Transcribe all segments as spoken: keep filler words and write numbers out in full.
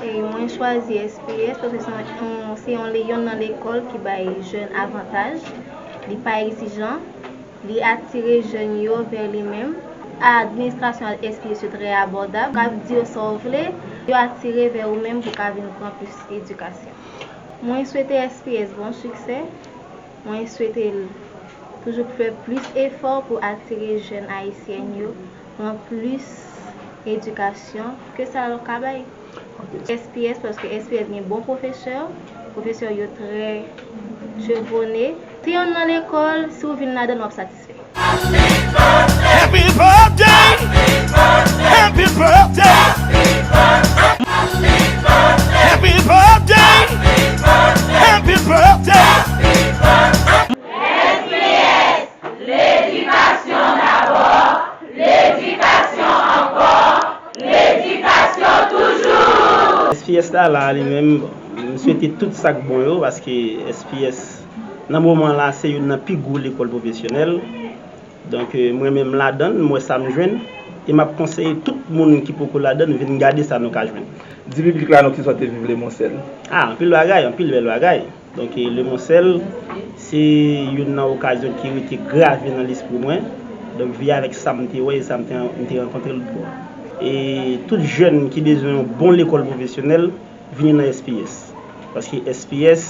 Mwen chwazi S P S paske se yon, se yon, yonn nan lekòl ki bay jèn avantaj. Li pa egzijan, li atire jèn yo vè li menm. Administrasyon S P S yo trè abòdab, w ka di yo sa w vle, yo atire vè ou menm pou w ka vin pran plis edikasyon. Mwen swete S P S bon siksè. Mwen swete l toujou fè plis efò pou atire jèn ayisyèn yo pran plis edikasyon ke sa l ka bay. S P S, paske S P S gen bon pwofesè, pwofesè yo trè chevone. Se yonn nan lekòl, si w vin ladan l, w ap satisfè. Happy birthday. Happy birthday. Happy birthday. Happy birthday. S P S, ledikasyon dabò, ledikasyon ankò, ledikasyon toujou. S P S la, la, li menm, m swete tout sa k bon yo, paske S P S, nan moman la, se youn nan pi gwo lekòl pwofesyonèl. Donk, euh, mwen menm ladan l, m wè sa m jwenn, e m ap konseye tout moun ki poko ladan l vin gade sa nou ka jwenn. Di piblik la non kisa w te viv Lemonsèl. Ah, anpil bagay, anpil bèl bagay. Donk, euh, Lemonsèl, se youn nan okazyon ki rete grave nan lespri mwen. Donk, veye avèk sa m te wè e sa m te, m te rankontre lòt bò. E tout jèn ki bezwen yon bon lekòl pwofesyonèl, vini nan S P S. Paske S P S,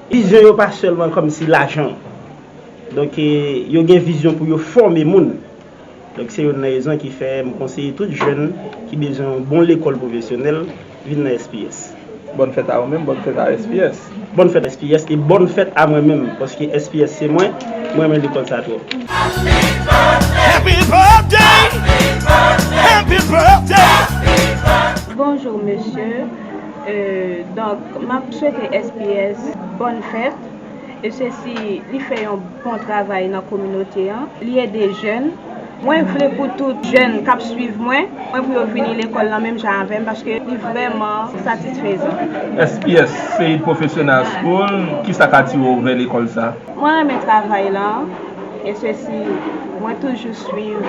vizyon yo pa sèlman kòmsi lajan. Donk, e, yo gen vizyon pou yo fòme moun. Donk, se youn nan rezon ki fè m konseye tout jèn ki bezwen yon bon lekòl pwofesyonèl vin nan S P S. Bòn fèt a ou menm, bòn fèt a S P S. Bòn fèt S P S e bòn fèt a mwen menm, paske S P S se mwen, mwen renmen lekòl sa twòp. Happy birthday! Happy birthday! Bonjou mesye. Euh, donk, m ap swete S P S bòn fèt. E sesi, li fè yon bon travay nan kominote an. Li ede jèn. Mwen vle pou tout jèn k ap swiv mwen, mwen pou yo vini lekòl nan menm jan avè m, paske li vrèman satisfezan. S P S, Seid Professional School, kisa k atire w vè lekòl sa? Mwen renmen travay la, e sesi, mwen toujou swiv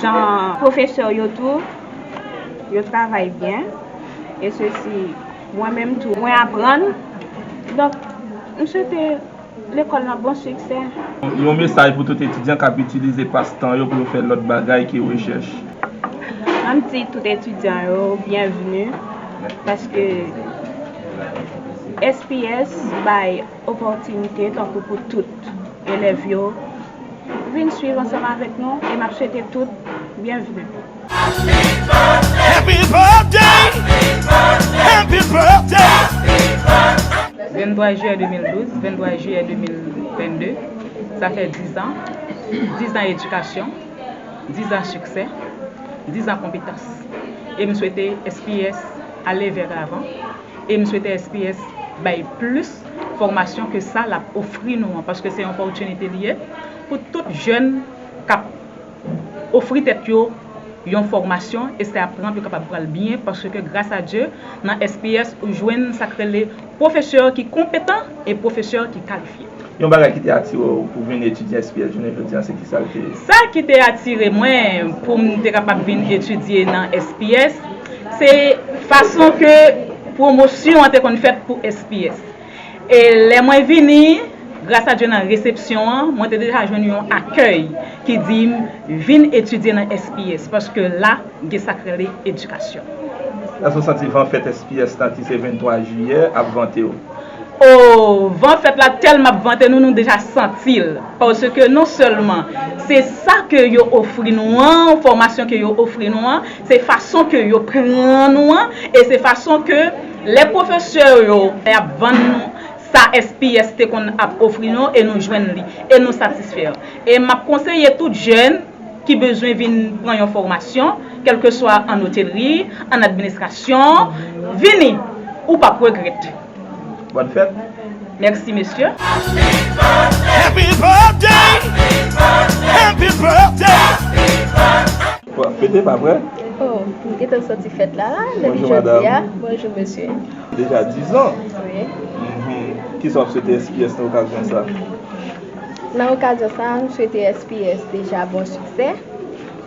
jan pwofesè yo tou, yo travay byen, e sesi, mwen menm tou, mwen aprann. Donk, m swete lekòl nan bon siksè. Yon mesaj pou tout etidyan k ap itilize pastan yo pou yo fè lòt bagay ke rechèch. Ann di tout etidyan yo byenvni, paske S P S bay opòtinite tankou pou tout elèv yo vin swiv ansanm avèk nou, e m ap swete tout byenvni. Happy birthday! Happy birthday! Venntwa jiyè de mil douz, venntwa jiyè de mil vennde, sa fè diz an, diz an edikasyon, diz an siksè, diz an konpetans. E m swete S P S ale vè lavan. E m swete S P S bay plis fòmasyon ke sa l ap ofri nou an, paske se yon opòtinite li ye pou tout jèn k ap ofri tèt yo yon fòmasyon e se aprann yo kapab pral byen, paske gras a Dye, nan S P S ou jwenn sa k rele pwofesè ki konpetan e pwofesè ki kalifye. Yon bagay ki te atire w pou vin etidye S P S jounen jodi a, se kisa l te ye? Sa ki te atire mwen pou m te kapab vin etidye nan S P S, se fason ke pwomosyon an te konn fèt pou S P S. E lè mwen vini, gras a Dye, nan resepsyon an, mwen te deja jwenn yon akèy ki di m vin etidye nan S P S, paske la, gen sa k rele edikasyon. Èske w santi van fèt S P S lan ki se venntwa jiyè ap vante w? O, van fèt la tèlman ap vante nou, nou deja santi l. Paske non sèlman se sa ke yo ofri nou an, fòmasyon ke yo ofri nou an, se fason ke yo pran nou an, e se fason ke lè pwofesè yo ap vann nou sa S P S te konn ap ofri nou e nou jwenn li, e nou satisfè. E m ap konseye tout jèn ki bezwen vin pran yon fòmasyon, kèlkeswa an otelri, an administrasyon, vini, ou p ap regrèt. Bòn fèt. Mèsi, mesye. Happy birthday! Happy birthday! W ap fete, pa vre? Oh, m gentan sòti fèt la, la, depi jodi a. Bonjou, mesye. Deja diz an? Wi. Mhm. Kisa w ap swete S P S nan okazyon sa? Nan okazyon sa, m swete S P S deja bon siksè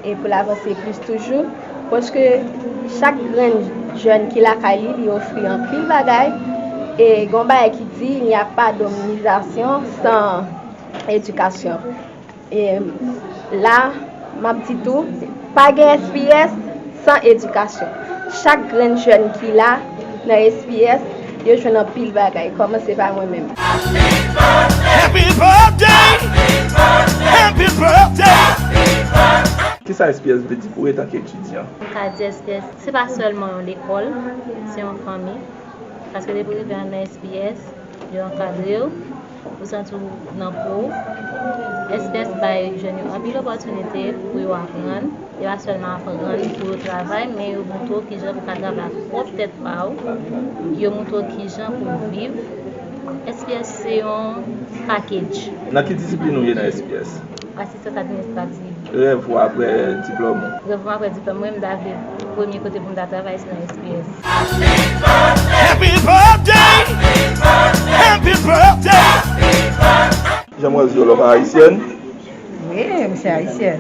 e pou l avanse plis toujou, paske chak grenn Jèn ki lakay li, li ofri anpil bagay. E gen yon bagay ki di, il n'y a pas d'organisation sans éducation. E la, m ap di tou, pa gen S P S san edikasyon. Chak grenn jèn ki la nan S P S, yo jwenn anpil bagay. Kòmanse pa mwen menm. Happy birthday! Happy birthday! Kisa S P S vle di pou ou etanke etidyan? M ka di S P S, se pa sèlman yon lekòl, se yon fanmi. Paske depi w rive nan S P S, yo ankadre w, ou santi w nan po w. S P S bay jèn yo anpil opòtinite pou yo aprann. Yo pa sèlman aprann pou yo travay, men yo montre w kijan pou w ka travay ak pwòp tèt pa w. Yo montre w kijan pou w viv. S P S se yon package. Nan ki disiplin ou ye nan S P S? Asistans administrativ. Rèv ou apre diplòm ou? Rèv mwen apre diplòm mwen, m ta vle premye kote pou m ta travay se nan S P S. Happy birthday! Happy birthday! Jan m wè w di w lòt ayisyèn? Wi, m se ayisyèn.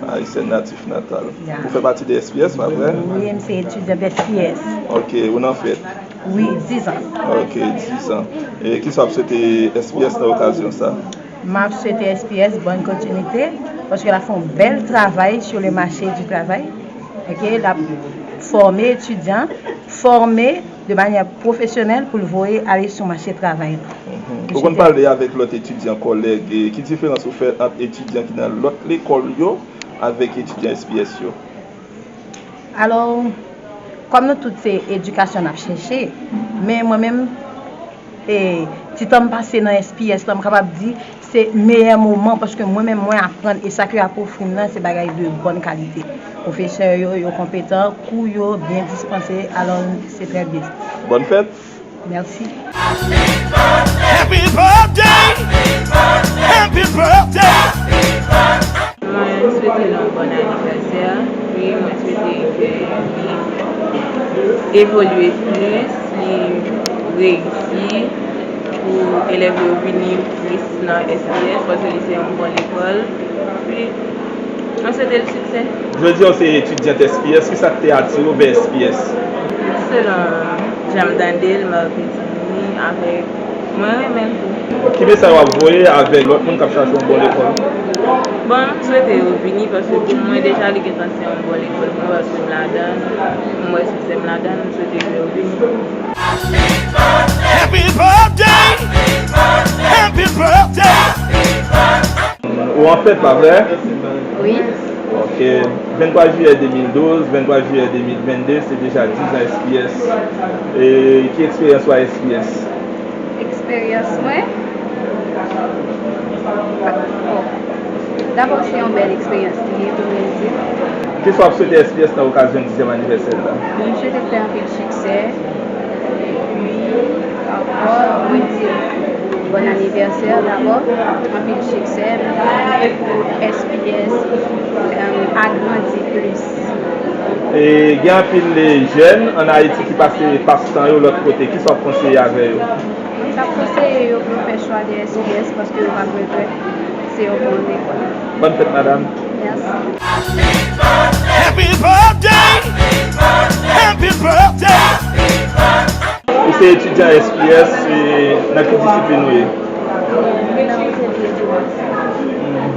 Ayisyèn natif natal. Ya. Ou fè pati de S P S, pa vre? Wi, m se etidyant S P S. Ok, ou nan fèt? Wi, diz an. Ok, diz an. E kisa w ap swete S P S nan okazyon sa? M ap swete S P S bòn kontinite, paske l ap fè yon bèl travay sou le mache di travay. Ok, l ap fòme etidyan, fòme de manyè pwofesyonèl pou l voye ale sou mache travay la. Mhm. Ou konn pale avèk lòt etidyan, kòlèg, e ki diferans ou fè ant etidyan ki nan lòt lekòl yo avèk etidyan S P S yo? Alò, kòm nou tout se edikasyon n ap chèche, men mwen menm, e, ti tan m pase nan S P S la, m kapab di se meyè moman, paske mwen menm mwen aprann, e sa ke y ap ofri m nan se bagay de bòn kalite. Pwofesè yo, yo konpetan, kou yo byen dispanse, alò se trè byen. Bòn fèt! Mèsi. Happy birthday! Happy birthday! Mwen swete l yon bòn anivèsè. Wi, mwen swete ke li evolye plis, li reyisi, pou elèv yo vini plis nan S P S, paske li se yon bon lekòl. Wi, mwen swete l siksè. Jodi a, w se etidyant S P S, kisa k te atire w vè S P S? Selon jan m tande l, marketing li, avèk mwen renmen l tou. Ki mesaj w ap voye avèk lòt moun k ap chache yon bon lekòl? Bon, m swete yo vini, paske pou mwen deja li gentan se yon bon lekòl pou mwen, paske m ladan l, m wè siksè m ladan l, m swete ke yo vini. Happy birthday! Happy birthday! Ou an fèt, pa vre? Wi. Ok. Venntwa jiyè de mil douz, venntwa jiyè de mil vennde, se deja diz an S P S. E ki eksperyans ou a S P S? Eksperyans mwen? Bon. Dabò, se yon bèl eksperyans li ye pou mwen di. Kisa w ap swete S P S nan okazyon dizyèm anivèsè l la? Bon, m swete fè anpil siksè. Epi, ankò, mwen di bòn anivèsè dabò, anpil siksè, men pou S P S, em, agrandi plis. E gen anpil jèn ann Ayiti ki pase pastan yo lòt kote. Kisa w ap konseye avè yo? M t ap konseye yo pou yo fè chwa de S P S paske yo p ap regrèt. Se yon bon lekòl. Bòn fèt, madanm. Mèsi. Happy birthday! Happy birthday! Ou se etidyan S P S, e nan ki disiplin ou ye?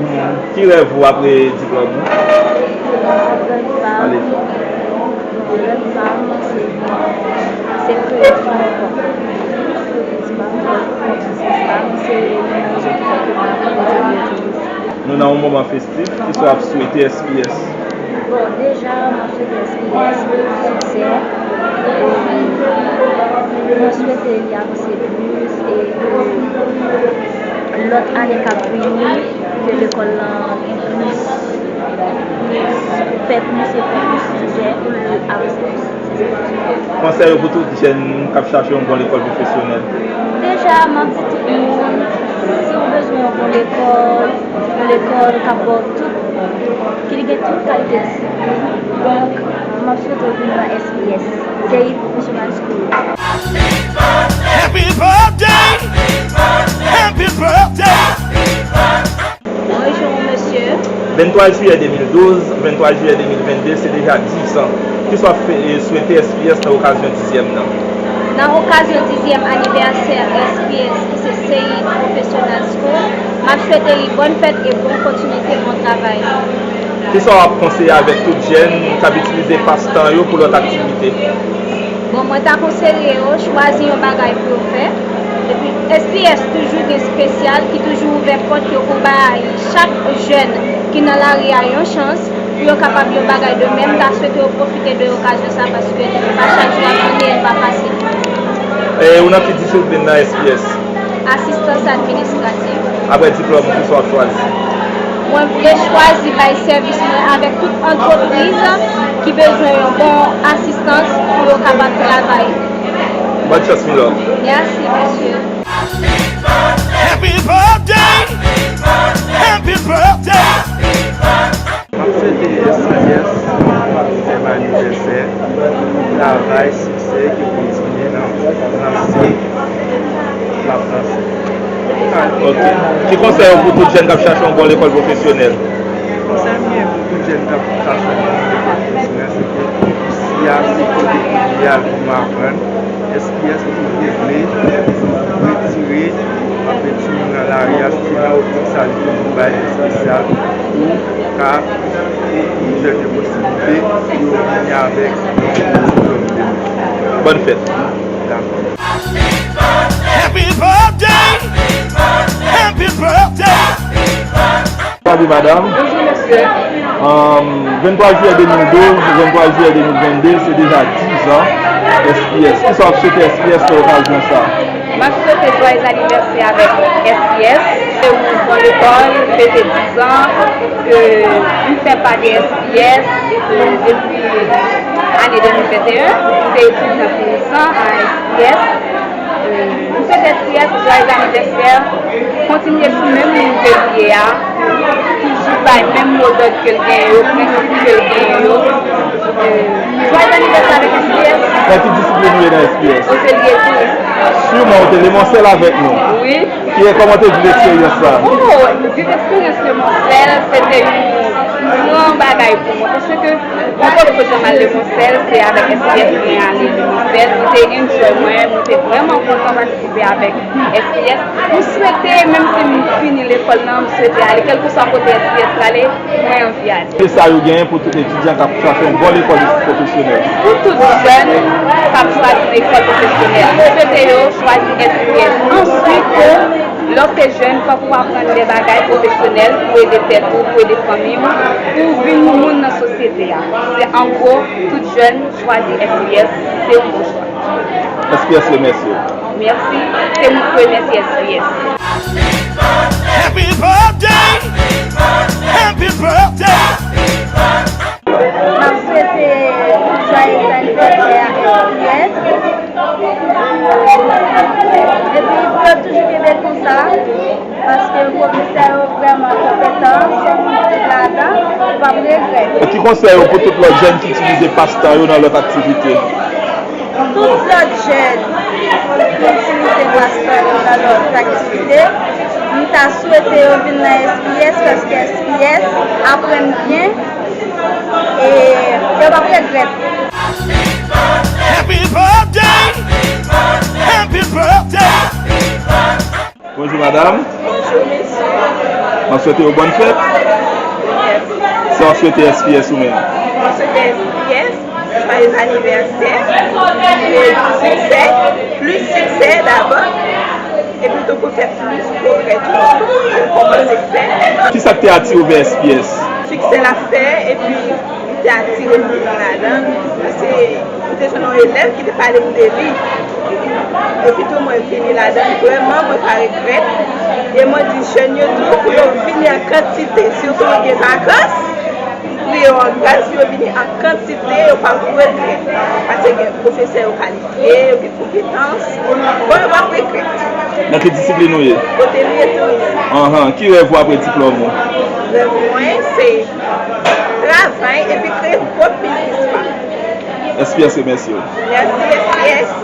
Mhm. Ki rèv ou apre diplòm ou? Ale. Se kreye ti mwen kòm. Kreye ti mwen kòm biznis pa m, se yon rezon ki fè ke mwen aprann de tourism. Nou nan yon moman festif, kisa w ap swete S P S? Bon, deja, m ap swete S P S siksè. E mwen swete li avanse plis e ke lòt ane k ap vini, ke lekòl lan gen plis, plis, fè plis e fè plis siksè pou l avanse plis. Konsèy ou pou tout jèn k ap chache yon bon lekòl pwofesyonèl? Deja, m ap di tout moun, si w bezwen yon bon lekòl, yon lekòl k ap ba w tout, ki li gen tout kalite disiplin, donk, m ap swete w vin nan S P S, Seyid Professional School. Happy birthday! Happy birthday! Mwen rejwenn yon mesye. Venntwa jiyè de mil douz, venntwa jiyè de mil vennde, se deja diz an. Kisa w ap fè, e, swete S P S nan okazyon dizyèm nan? Nan okazyon dizyèm anivèsè S P S, ki se Seyid Professional School, m ap swete li bòn fèt e bon kontinite bon travay. Kisa w ap konseye avèk tout jèn k ap itilize pastan yo pou lòt aktivite? Bon, mwen ta konseye yo chwazi yon bagay pou yo fè. Epi S P S toujou gen espesyal ki toujou ouvè pòt yo pou bay chak jèn ki nan lari a yon chans pou yo kapab yon bagay de menm. M ta swete yo pwofite de okazyon sa paske pa chak jou w ap jwenn li, li pa fasil. E ou nan ki disiplin nan S P S? Asistans administratif. Apre diplòm ou, kisa w ap chwazi? Mwen vle chwazi bay sèvis mwen avèk tout antrepriz ki bezwen yon bon asistans pou yo kapab travay. Bòn chans, Milo. Mèsi, mesye. Happy birthday! Happy birthday! M ap swete S P S dizyèm anivèsè, travay, siksè, ke l kontinye nan lanse l ap lanse. Ok. Ki konsèy ou pou tout jèn k ap chache yon bon lekòl pwofesyonèl? Konsèy m gen pou tout jèn k ap chache yon bon lekòl pwofesyonèl, se ke isi a se kote ideyal pou nou aprann. S P S toujou vle retire anpe timoun nan lari a, se nan optik sa li toujou bay espesyal pou ka pou jèn yo posiblite pou yo vini avèk yon diplòm de. Bòn fèt. Dakò. Happy birthday! Happy birthday! Salut madame. Bonjou mesye. Vennntwa jiyè de mil douz, vennntwa jiyè de mil vennde, se deja diz an S P S. Kisa w ap swete S P S nan okazyon sa? M ap swete jwayez anivèsè avèk S P S. Se yon bon lekòl, fete diz an, ke m fè pa de S P S depi ane de mil venteyen. Se etidyan finisan an S P S. M swete S P S jwayez anivèsè, kontinye sou menm liy ke l ye a, toujou bay menm modòd ke l genyen yo, prensip ke l genyen yo. Jwayez anivèsè avèk S P S. Nan ki disiplin ou ye nan S P S? Otelye touris. Siman ou te Lemonsèl avèk nou. Wi. Ki, kòman te viv eksperyans la? Oh, viv eksperyans Lemonsèl, se te yon gran bagay pou mwen, paske yon pòpòt fwa jan m al Lemonsèl, se avèk S P S mwen ale Lemonsèl. Mwen te enjoy mwen, mwen te vrèman kontan patisipe avèk S P S. M swete, menm si m fini lekòl nan, m swete ale, kèlkeswa kote S P S prale, mwen anvi ale. Kisa yo genyen pou tout etidyan k ap chache yon bon lekòl pwofesyonèl? Pou tout jèn k ap chwazi lekòl pwofesyonèl, m swete yo chwazi S P S. Answit, lè w se jèn, fòk ou aprann de bagay pwofesyonèl pou ede tèt ou, pou ede fanmi w, pou w vin yon moun nan sosyete a. Se an gwo, tout jèn chwazi S P S, se yon bon chwa. S P S remèsye w. Mèsi, se mwen k remèsye S P S. Happy birthday! Happy birthday! M ap swete jwayez anivèsè a S P S. Epi pou yo toujou kenbe konsa, paske pwofesè yo vrèman konpetan, si w konn tout ladan, ou p ap regrèt. Ki konsèy ou pou tout lòt jèn ki itilize pastan yo nan lòt aktivite? Tout lòt jèn ki itilize pastan yo nan lòt aktivite, m ta swete yo vin nan S P S, paske S P S aprann byen e yo p ap regrèt. Happy birthday! Happy birthday! Bonjou madam. Bonjou mesye. M ap swete w bòn fèt. Mèsi. Sa w ap swete S P S ou menm? M ap swete S P S jwayez anivèsè, siksè, plis siksè dabò, epi tou pou fè plis pwogrè toujou, pou kòmanse fè. Kisa k te atire w vè S P S? Siksè l ap fè, epi li te atire m vin ladan l, paske m te jwenn yon elèv ki te pale m de li. Epi tou mwen vini ladan l, vrèman mwen pa regrèt. E mwen di jèn yo tou pou yo vini an kantite, sitou lè gen vakans, m priye yo an gras pou yo vini an kantite, yo p ap regrèt. Paske gen pwofesè yo kalifye, yo gen konpetans, bon yo p ap regrèt. Nan ki disiplin ou ye? Otelye touris. Anhan, ki rèv ou apre diplòm ou? Rèv mwen se travay epi kreye pwòp biznis pa m. S P S remèsye w. Mèsi S P S.